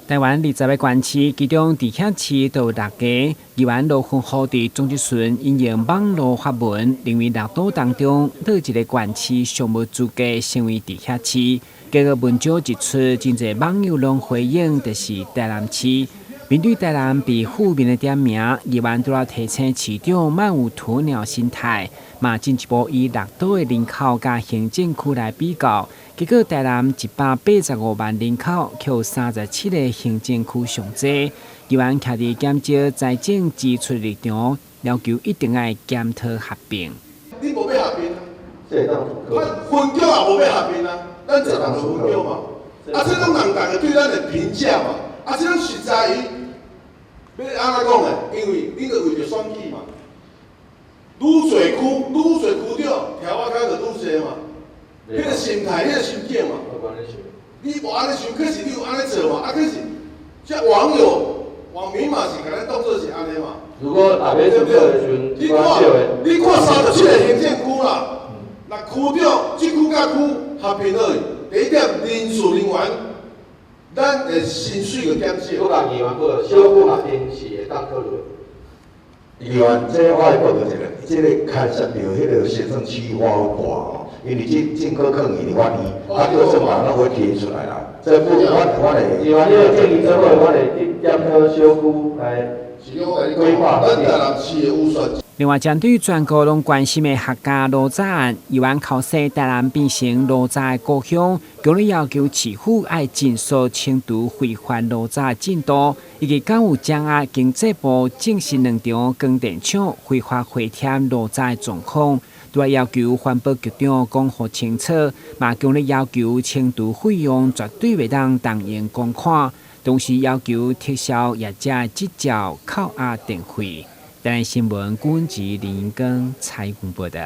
臺灣20個縣市，其中直轄市就有六個。議員羅芬呼佇總質詢引用網路發文，認為六都當中佗一个縣市尚無資格成為直轄市。結果文章一出，真濟網友攏回應，就是臺南市。面對臺南被負面的點名，議員除了提醒市長莫有鴕鳥心態，嘛進一步以六都的人口佮行政區來比較，結果臺南185萬人口，卻有37個行政區上濟。議員徛佇減少財政支出立場，要求一定愛檢討合併。你無欲合併啊？分局也無欲合併啊，咱一人就分局嘛。啊，這攏人逐个對咱的評價嘛。啊，這攏實在伊欲按怎講的？因為你著為著選舉嘛。愈濟區，愈濟區長，柱仔跤就愈濟嘛。彼个心態，彼个心境嘛。你無按呢想，可是你有按呢做嘛？啊，可是這網友、網民嘛是共咱當做是按呢嘛。如果大家選舉的時陣，你看37個行政區啦，若區長這區佮區合併落去，第一點人事人員，咱的薪水就減少。我共議員講，小區合併是會當考慮。議員，這我來報告一下，這个牽涉著彼个行政區劃大吼，因為這證據囥佇法院，啊，叫政人攏會提出來啦。這部分我會。議員，你的建議做好，我會去檢討小區來規劃。咱臺南市的預算。另外，針對全國攏關心的客家蘆仔案，議員剾洗臺南變成蘆仔的故鄉，強烈要求市府愛盡速清除非法蘆仔進度，以及敢有掌握經濟部證實兩場光電廠非法回填蘆仔的狀況，除了要求環保局長講予清楚，嘛強烈要求清除費用絕對袂當動用公款，同時要求撤銷業者執照扣押電費。台南新聞，郭文吉、林英庚採訪報道。